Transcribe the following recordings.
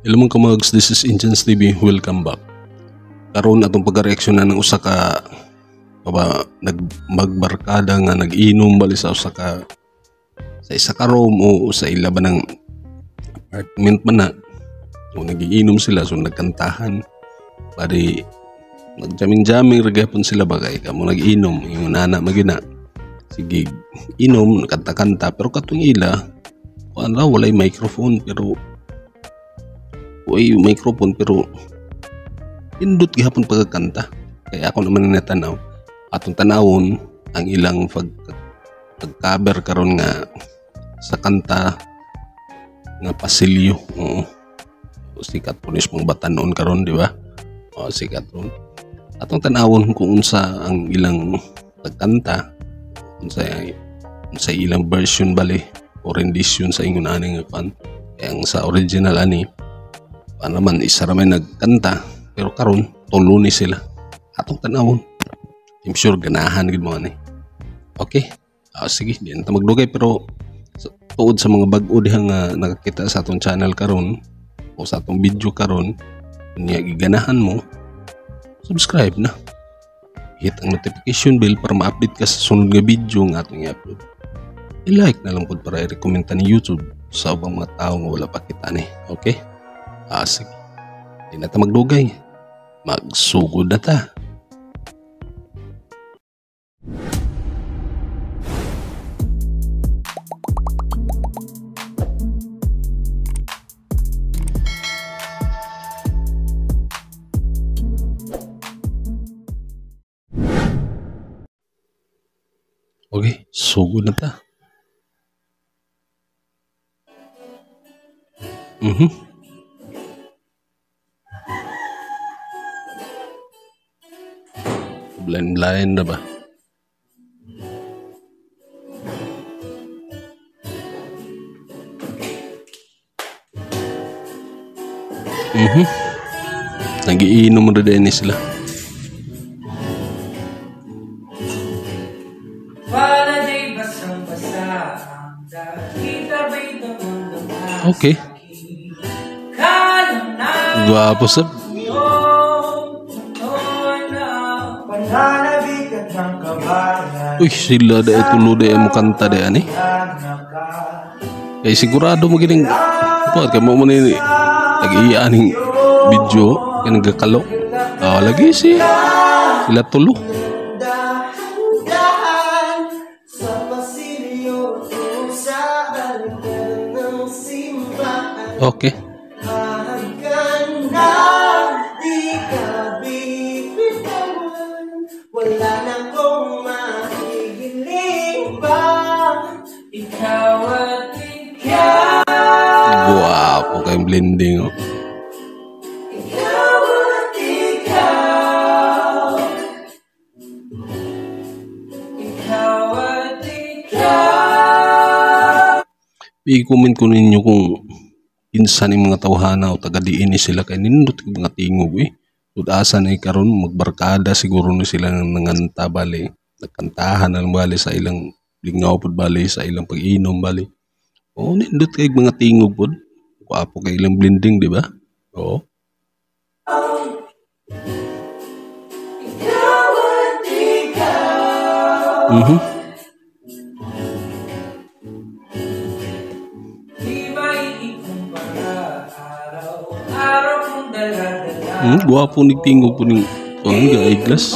Hello mga kamags, this is Indians TV. Welcome back. Karon atong pagka-reaksyonan ng usa ka ba nagmagbarkada nga nag-inom bali sa usa ka sa isa ka room o sa ila ba ng apartment man na. O nagiinom sila, so nagkantahan. Bali nagjamming-jamming ra gyapon sila ba kay kamo nag-inom, ingon ana magina. Sige, inom, kanta-kanta, pero katong ila kuan ra, walay microphone, pero uy, microphone pero indot gihapon pagkanta. Kaya ako naman natanaw. Atong tanawon ang ilang pag-cover karon nga sa kanta nga Pasilyo. Oo. Sikat po ni mga batanon karon, di ba? O, sikat ron. Atong tanawon kung unsa ang ilang pagkanta, unsa ilang version bali o rendition sa ingon ani nga kwan. Kaya ang sa original ani pa naman isa ra may nagkanta, pero karon tulo ni sila. Atong tanawon. I'm sure ganahan gid mo ani. Okay. Sige, di na ta magdugay, pero tuod sa mga bag-o diha nga nakakita sa atong channel karon o sa atong video karon, unya giganahan mo, subscribe na. Hit ang notification bell para ma-update ka sa sunod nga video nga atong i-upload. I-like na lang pod para i-recommend ta ni YouTube sa ubang mga tao nga wala pa kita ni. Okay? Sige. Di na ta magdugay. Magsugod na ta. Okay, sugod na ta. Blind-blind na ba? Nagiinom na din sila. Okay. Gwapo sab. Uy, sila da tulo da mo kanta da ani. Kay sigurado mo gining kuan kay mo ni nag-iya aning video kay nagakalo. Lagi si sila tulo. Okay. Wala na kong mahihiling pa. Ikaw at ikaw. Guwapo kayong blending, oh. Ikaw at ikaw. Ikaw at ikaw. I-comment ko ninyo kung insan yung mga tawhana o taga-diin ni sila kay nindot yung mga tingog, eh. Asa na karon magbarkada siguro ni sila ng nanganta bali, nagkantahan na bali sa ilang lingaw pod bali sa ilang pag-inom bali. Oo, nindot kay mga tingog pod. Gwapo kay ilang blending, di ba? Oo. Ikaw at ikaw. Di maiikumpara, araw-araw kong dala-dala. Gwapo ni tingog po ning kuan ga eyeglass.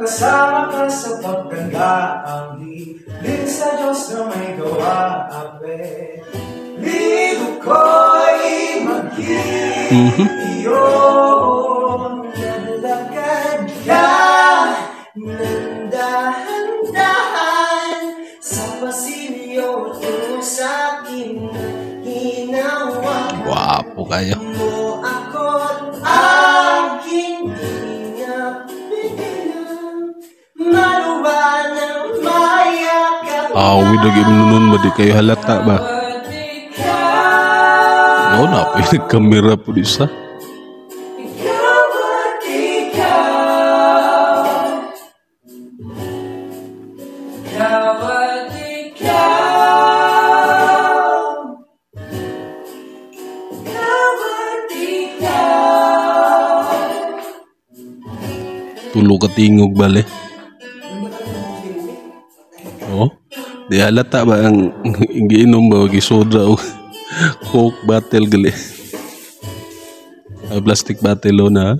Kasama ka sa pagtanda, ang hiling sa Diyos na may gawa. Apelido ko'y maging iyon. Nalakad ka ng dahan-dahan sa pasilyo tungo sa akin. Gwapo kayo. Mo ako't aking pinapigilan, maluwa ng mayakap. Awi lagi mo nun ba di kayo halata ba? No, na po yung nagkamera po di sa. Ikaw at ikaw. Ikaw at ikaw. Tulo ka tingog bale. Oh, di halata ba ang giinom ba gisodra og Coke bottle gali. Plastic bottle o na.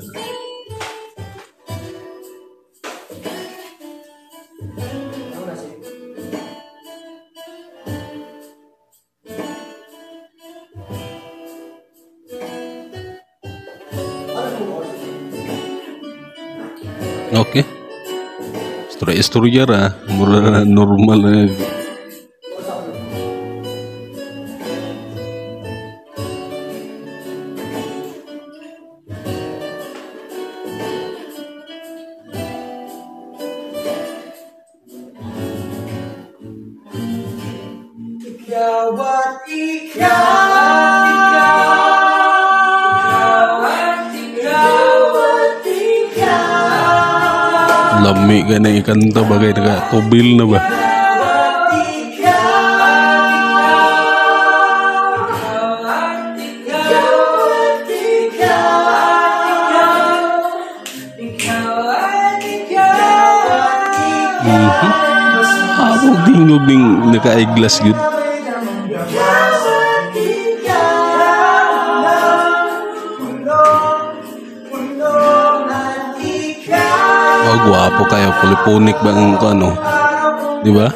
Okay. Istorya-istorya ra, mura na normal na. Ikaw at ikaw, ikaw at ikaw at ikaw. Lami ka na ikanta ba kay naka-kubil na ba? Ako tingog ning naka-eyeglass gyud. Oh, gwapo kayo, polyphonic ba ang ano? Di ba?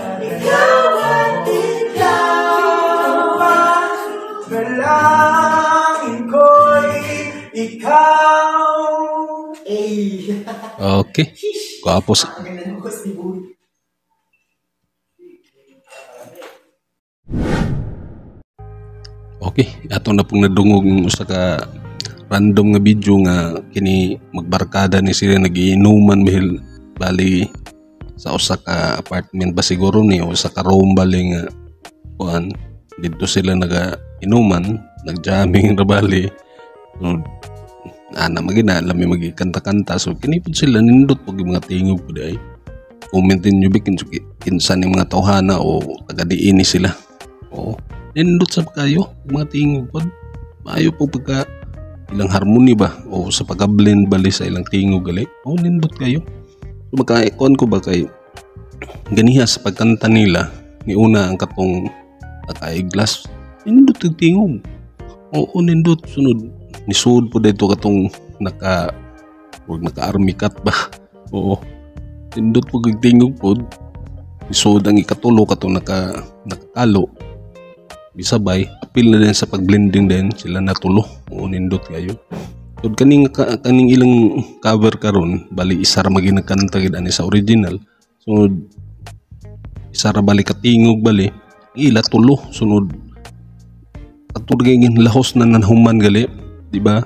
Okay. Gwapo sa. Okay, ato na pong nadungog ng usa ka random nga video nga kini magbarkada ni sila nagiinuman mihil bali sa usa ka apartment ba siguro ni o usa ka room bali nga kuan didto sila naga-inuman, nagjamming ra bali. So, ana magina lami magikanta-kanta, so kini pud sila nindot pug mga tingog pud ay. Comment ninyo bikin kinsa ni mga tawhana o taga diini sila. Oo, nindot sab kayo mga tingog pud. Maayo po pagka ilang harmony ba o sa pagka-blend bali sa ilang tingog gali. O nindot kayo. So maka-icon ko ba kay ganiha sa pagkanta nila ni una ang katong naka-eyeglass nindot og tingog. Oo, nindot. Sunod nisud po dito katong naka wag naka-army cut ba. Oo, nindot po og tingog pod. Nisud ang ikatulo katong nakakalo. Bisabay apil na din sa pagblending din sila natulo. Oo, nindot kayo. So kaning kaning ilang cover karon bali isa ra maging nagkanta gid ani sa original. Sunod isa ra bali katingog bali ila tulo. Sunod ato gin lahos na nanhuman gali, di ba?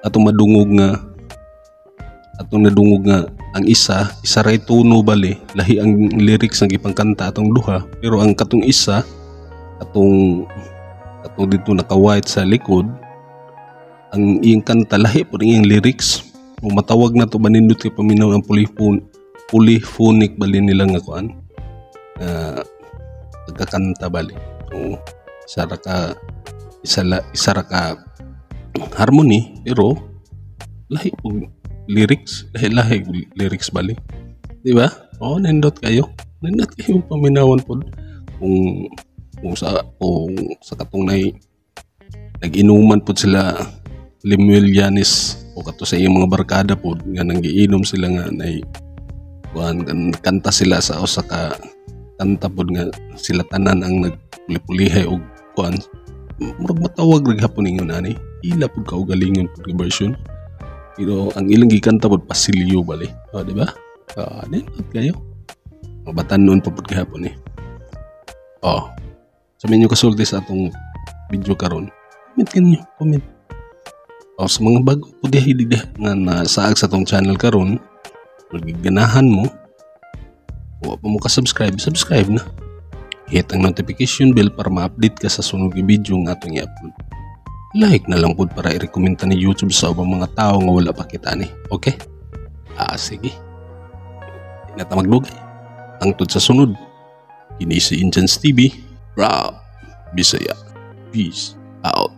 Atong madungog nga atong nadungog nga ang isa isa ray tono bali lahi ang lyrics ang gipangkanta atong duha, pero ang katong isa atong dito naka-white sa likod ang iyang kanta lahi po iyang lyrics. O matawag na to ba nindot kay paminaw ang polyphonic bali nila nga kuan pagkakanta bali. O isa ra ka harmony pero lahi po lyrics, lahi lyrics bali, di ba? O nindot kayo, nindot kayo paminawan pod kung sa katong nay nag-inuman pod sila Lemuel Yanis o kato sa iyang mga barkada pod nga nanggiinom sila nga nay kuan kanta sila sa usa ka kanta pod nga sila tanan ang nagpulipulihay og kuan, murag matawag ra gihapon ingon ani ila pod kaugalingon pod nga version, pero ang ilang gikanta pod pasilyo bali. O, di ba? Nindot kayo. Mabatan noon pa pod gihapon eh. Oh, sa inyo kasulti sa atong video karon, comment kanyo, comment. O sa mga bago po diha nga nasaag sa atong channel karon, ganahan mo, wa pa mo ka-subscribe, subscribe na. Hit ang notification bell para ma-update ka sa sunod nga video nga atong i-upload. Like na lang pod para i-recommend ni YouTube sa ubang mga tao nga wala pa kita ni. Okay? Sige. Di na ta magdugay. Hangtod sa sunod. Kini si Inchance TV. Rob Bisaya. Peace out.